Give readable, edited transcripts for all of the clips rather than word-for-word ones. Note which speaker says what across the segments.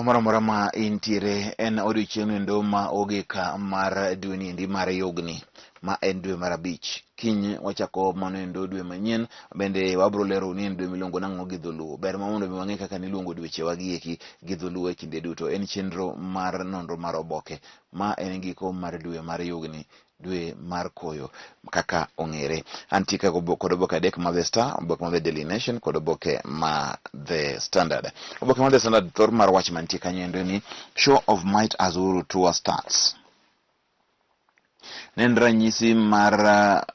Speaker 1: Kamoro amora ma intiere en odiochieng' endo ma ogik mar dweni endi mar yugni ma en dwe mar abich. Kiny wachako mano endo dwe manyien bende wabro lero ni en dwe miluongo nang'o gi dholuo. Ber ma mondo mi wang'e kaka niluongo dwechewa gi eki gi dholuo e kinde duto. En chenro mar nonro mar oboke ma en giko mar dwe mar yugni dwe mar koyo kaka ong'ere. Antie ka kod oboke adek ma The Star, oboke ma The Daily Nation kod oboke ma The Standard. Oboke ma The Standard thor mar wach mantie kanyo endo ni show of might as Uhuru tour starts. Ne en ranyisi mar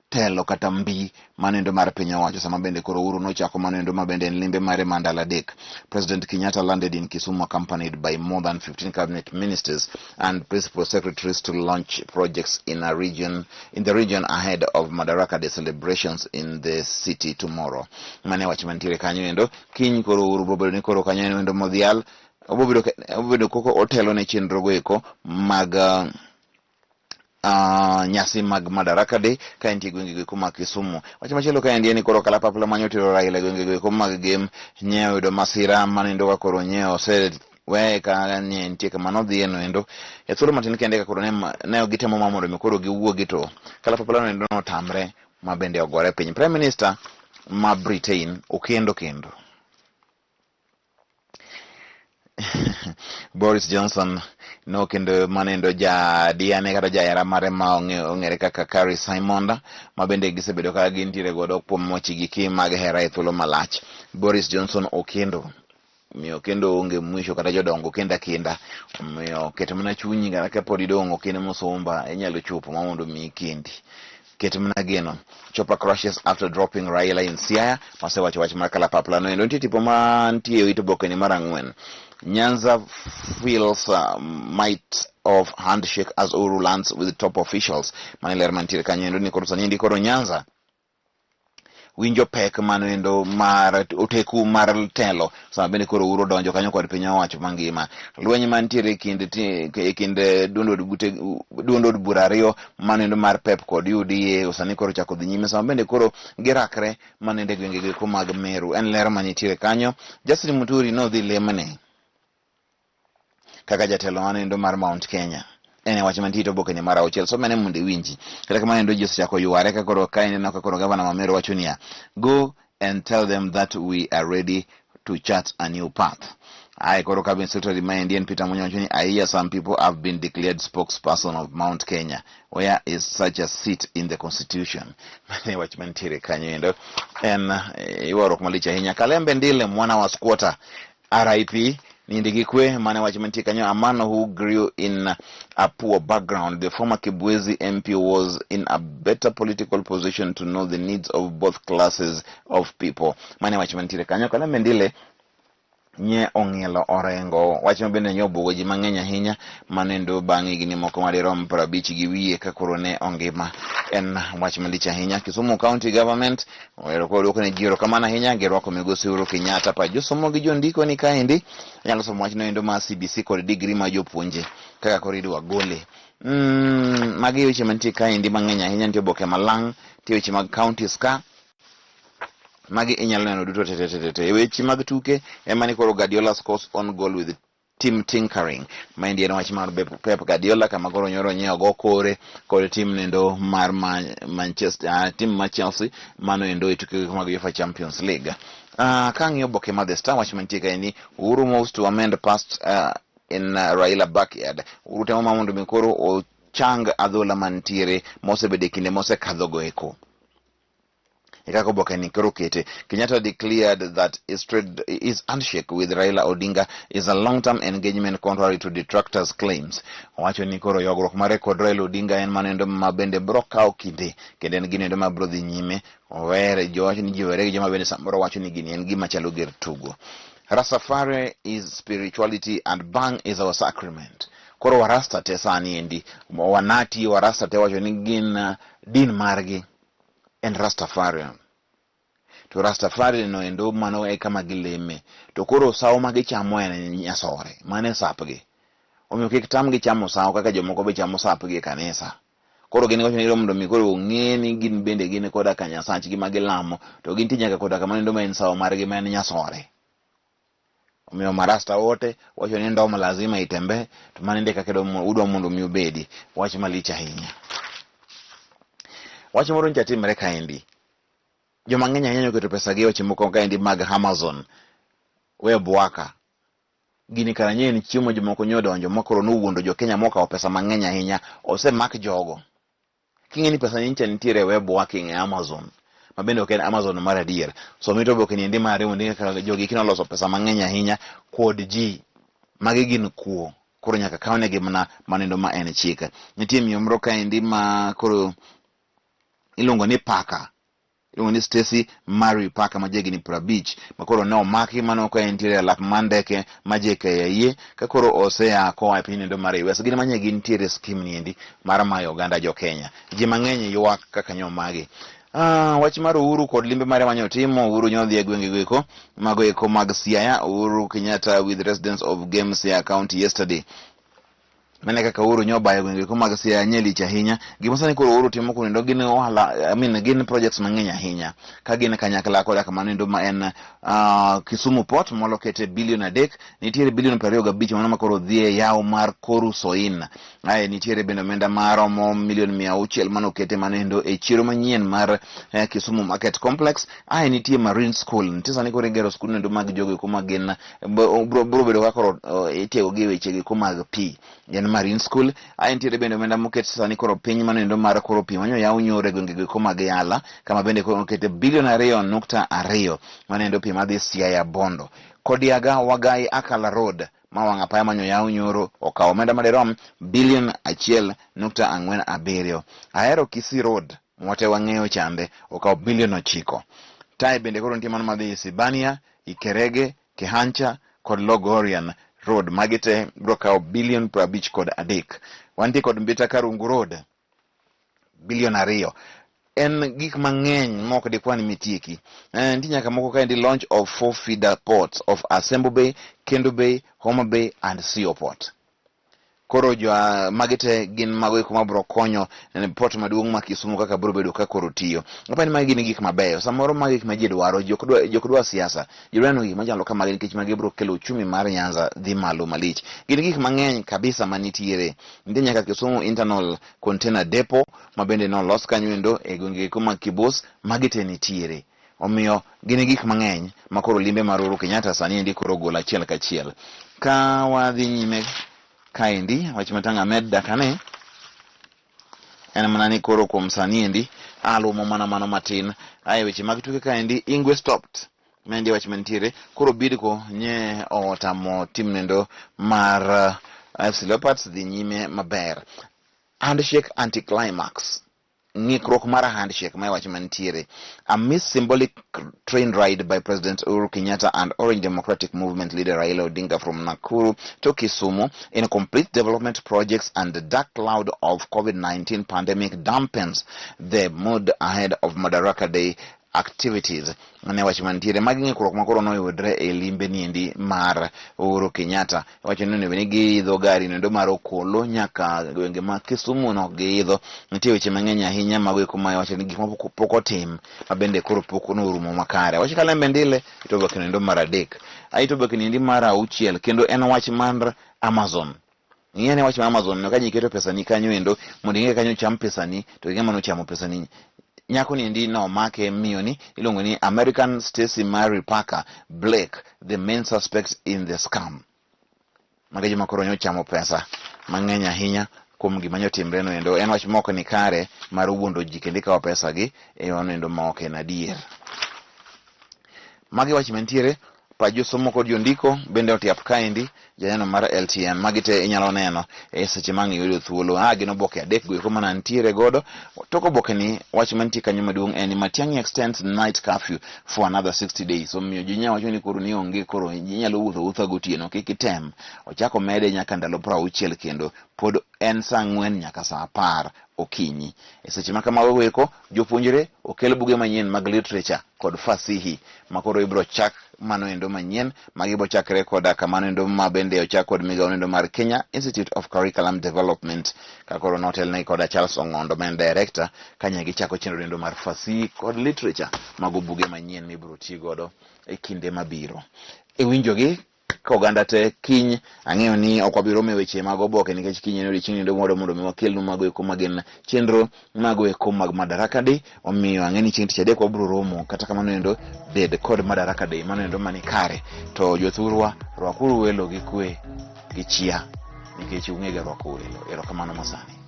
Speaker 1: telo kata mbi mano endo mar piny owacho sama bende koro Uhuru nochako mano endo ma bende en limbe mare ma ndalo adek. President Kenyatta landed in Kisumu accompanied by more than 15 cabinet ministers and principal secretaries to launch projects in a region in the region ahead of Madaraka Day celebrations in the city tomorrow. Mane wach mantiere kanyo endo kiny koro Uhuru biro bedo ni koro kanyo endo modhial obobedo obobedo koko otelo ne chenro go eko mag nyasi mag Madaraka Day ka entie gwenge go eko mag Kisumu. Wach machielo ka endi en ni koro kalapapla manyo tero Raila e gwenge go eko mag Gem nye oyudo masira manindo ka koro nye ose weye ka nye nitie kama nodhiye no endo e thuolo matin kende ka koro ne, ne gitemo ma mondo mi koro giwuogi to kalapapla no endo notamre ma bende ogore piny. Prime Minister ma Britain okendo kendo. Boris Johnson nokendo manendo ja diane kata jahera mare ma ong'ere kaka Carrie Simond ma bende gisebedo ka gintiere godo kuom wechegi ki mag hera e thuolo malach. Boris Johnson okendo omiyo kendo onge mwisho kata jodongo kenda kenda omiyo ket mana chunyi kata kapod idong' ok in musumba inyalo chopo ma mondo mi kendi Ket mana geno. Chopper crashes after dropping Raila in Siaya. Wasewacho wach mar kalapapla no endo. Nitie tipo mantie e it obokeni mar ang'wen. Nyanza feels might of handshake as Uhuru lands with top officials. Mano e ler mantiere kanyo endo ni koro sani endi koro Nyanza winjo pek mano endo mar oteku mar telo sama bende koro Uhuru odonjo kanyo kod piny owacho mangima. Lweny mantiere e kind e kind duond od bute duond od bura ariyo mano endo mar PEP kod UDA sani koro chako dhi nyime sama bende koro girakre mano endo e gwenge goeko mag Meru. En ler manitiere kanyo. Justin Muturi nodhi lemne kaka jatelo mano mar Mount Kenya en e wach mantie to oboke ni mar auchiel somene mondo iwinji kata kamano endo ji osechako yware ka koro ka ineno ka koro gavana ma Meru wacho niya go and tell them that we are ready to chart a new path Aye, koro cabinet secretary maendi en Peter Munya wacho ni I hear some people have been declared spokesperson of Mount Kenya. Where is such a seat in the constitution? Mane wach mantiere kanyo endo en ywaruok malich ahinya. Kalembe Ndile mwana wa squatter RIP Nindi gi kwe mane wach mantie kanyo a man who grew in a poor background the former Kibwezi MP was in a better political position to know the needs of both classes of people mane wach mantiere kanyo Kalembe Ndile nye ong'ielo Orengo wach ma bende nye obwogo ji mang'eny ahinya manendo bang' higni moko madirom 50 gi wiye ka koro ne ongima en wach malich ahinya Kisumu County Government Ero koro duoko ne ji erokamano ahinya girwako migosi Uhuru Kenyatta pa josomo gi jondiko ni kaendi anyalo somo wachno endo mar CBC kod digri ma jopuonje kaka koro idwa gole. Magi weche mantie kaendi mang'eny ahinya nitie oboke malang' nitie weche mag counties ka magi inyalo neno duto te te te te. Weche mag tuke ema ni koro Guardiola scores on goal with team tinkering. Maendi en wach mar Pep Guardiola kama koro nyoro nyiewo go kore kod tim nendo mar Manchester, tim mar Chelsea mano endo e tuke mag UEFA Champions League. Ka ang'iyo oboke mar The Star wach mantie kae ni Uhuru moves to amend past in Raila backyard. Uhuru temo ma mondo mi koro ochang adhola mantiere mosebedo e kinde mosekadho go eko. E kaka oboke ni koro kete. Kenyatta declared that his, trade, his handshake with Raila Odinga is a long-term engagement contrary to detractors' claims. Owacho ni koro yogruok mare kod Raila Odinga en manendo ma bende bro kawo kinde kendo en ginendo ma bro dhi nyime. Owere jowacho ni ji owere gi joma bende samoro wacho ni gini en gima chalo gir tugo. Rastafari is spirituality and bang is our sacrament. Koro warasta te sani endi wanati warasta te wacho ni gin din margi en Rastafarian. To Rastafarian no endo mano e kama gileme. To koro sawo ma gichamo en nyasore, mano e sapgi. Omiyo kik tamgi chamo sawo kaka jomoko be chamo sapgi e kanisa. Koro gin giwacho ni mondo mi koro ong'e ni gin bende gin koda ka nyasachgi ma gilamo, to gintie nyaka koda kama endo ma en sawo margi ma en nyasore. Omiyo marasta wote wacho ni ndoma lazima itembe to mano ende kaka udwa mondo mi obedi. Wach malich ahinya. Wach moro nyicha timre kaendi. Joma ng'eny ahinya oketo pesa gi e weche moko kaendi mag Amazon. Web worker. Gini kara nye en chiemo jomoko nyo donjo makoro nowuondo jo Kenya mokawo pesa mang'eny ahinya. Osemak jogo. King'e ni pesa ni ncha nitiere e web working e Amazon ma bende ok en Amazon mar adier. So mito oboke ni endi mar ariyo mondo ing'e kaka jogi eki noloso pesa mang'eny ahinya kod ji. Magi gin kuo. Koro nyaka kawnegi mana manendo ma en chik. Nitie miyo moro kaendi ma koro iluongo ni Paka iluongo ni Stacy Mary Parker ma jahigni 50 ma koro ne omaki mano ka entiere e alap mar ndeke ma JKIA ka koro osea koa e piny nendo mar US. Gin manye gintiere e skim ni endi mar mayo oganda jo Kenya. Ji mang'eny ywak kaka nyo omagi. Ah, wach mar Uhuru kod limbe mare manyo timo Uhuru nyo dhi e gwenge go eko mago eko mag Siaya. Uhuru Kenyatta with residents of Gem Siaya County yesterday. Mane kaka Uhuru nyo bayo gwenge ko mag Siaya nye lich ahinya. Gima sani koro Uhuru timo kuno gin ohala, I mean, gin projects mang'eny ahinya. Ka gin kanyakla koda kamano endo ma en Kisumu Port molo kete bilion 3, nitiere bilion 25 mano ma koro dhi e yawo mar Koru Soin. Ae nitiere bende omenda maromo milion 600 mano kete mano endo e chiro manyien mar Kisumu Market Complex. Ae nitie Marine School. Nitie sani koro igero skul endo mag jogo kuma gin bro bedo kaka koro itiego gi weche gi mag pi en Marine School. Ae nitiere bende omenda moket sani koro piny mano endo mar koro pi manyo yaw nyoro e gwenge go mag Yala kama bende koro okete bilion 2.2 mano endo pi madhi Siaya Bondo. Kodiaga Wagai Akala Road ma wang' apaya manyo yaw nyoro okawo omenda madirom bilion 1.47. Ahero Kisii Road mwate wang'eyo chande okawo bilion 9. Tae bende koro nitie mano madhi Isibania, Ikerege, Kehancha kod Logorian Road magi te biro kawo bilion 53. Wantie kod Mbita Karungu Road bilion 2. En gik mang'eny mok dikwan mitieki. Nitie nyaka moko kaendi launch of 4 feeder ports of Asembo Bay, Kendu Bay, Homa Bay and Sio Port. Koro jo magi te gin mago eko mabiro konyo port maduong' ma Kisumu kaka biro bedo ka koro tiyo. Apani magi gin gik mabeyo. Samoro magi gik ma ji dwaro, ji ok dwa siasa. Ji dwa neno gik machalo kamagi nikech magi biro kelo uchumi mar Nyanza dhi malo malich. Gin gik mang'eny kabisa manitiere. Nitie nyaka Kisumu Internal Container Depot ma bende nolos kanyo endo e gwenge eko mag Kibos, magi te nitiere. Omiyo gin gik mang'eny ma koro limbe mar Uhuru Kenyatta sani endi koro ogolo achiel kachiel. Ka wadhi nyime kaendi, wach matang' amed dakane en mana ni koro kuom sani endi alumo mana mano matin. Ae weche mag tuke kaendi, Ingwe stopped. Maendi wach mantiere. Koro Bidco nye otamo tim nendo mar FC Leopards dhi nyime maber. Handshake anticlimax. Ng'ikruok mar handshake ma wach mantiere. A missed symbolic train ride by President Uhuru Kenyatta and Orange Democratic Movement leader Raila Odinga from Nakuru to Kisumu in complete development projects and the dark cloud of COVID-19 pandemic dampens the mood ahead of Madaraka Day activities. Ne wach mantiere magi ng'ikruok ma koro noyudre e limbe niendi mar Uhuru Kenyatta. Wacho ni onego ni giidho gari noendo mar Okolo nyaka gwenge ma Kisumu no giidho. Nitie weche mang'eny ahinya mago eko ma wacho ni gik moko pok otim ma bende koro pok norumo makare. Wach Kalembe Ndile ito oboke noendo mar 3. Aito oboke niendi mar 6 kendo en wach mar Amazon. Ing'e ni wach mar Amazon no ka iketo pesani kanyo endo mondo ing'e kanyo cham pesani to ing'e mano chamo pesani. Nyako ni endi nomake miyo ni iluongo ni American Stacy Mary Parker Blake, the main suspect in the scam. Mago joma koro nyochamo pesa mang'eny ahinya kuom gima nyotimre no endo. En wach mok ni kare mar wuondo ji kendo ikawo pesa gi e yono endo ma ok en adier. Magi wach mantiere pa josomo kod jondiko bende otiap kaendi janeno mar LTN. Magi te inyalo neno e seche ma ang' iyudo thuolo. Ah, gin oboke 3 go eko mana ntiere godo. Tok oboke ni wach mantie kanyo maduong' en ni Matiang'i extends night curfew for another 60 days. Omiyo ji nyalo wacho ni koro ni onge koro inyalo wuotho awuotha gotieno kik item. Ochako mede nyaka ndalo 60 kendo pod en saa 4 nyaka saa 10 okinyi. E seche ma kamago eko jopuonjre okel buge manyien mag literature kod fasihi ma koro ibiro chak mano endo manyien magi ibiro chakre koda kamano endo ma bende ochak kod migawo endo mar Kenya Institute of Curriculum Development ka koro notelnegi koda Charles Ong'ondo ma en director kanya gichako chenro endo mar fasihi kod literature mago buge manyien mibiro ti godo e kinde mabiro. E winjogi Ka oganda te kiny ang'eyo ni ok wabi romo e weche mag oboke nikech kiny en odiechieng' nindo mondo mondo mi wakelnu mago eko ma gin chenro mago eko mag Madaraka Day. Omiyo ang'e ni chieng' tich adek wabiro romo kata kamano endo bed kod Madaraka Day mano endo mani kare. To jothurwa rwakuru welo gi kwe gi chia nikech ung'e ga rwako welo. Erokamano masani.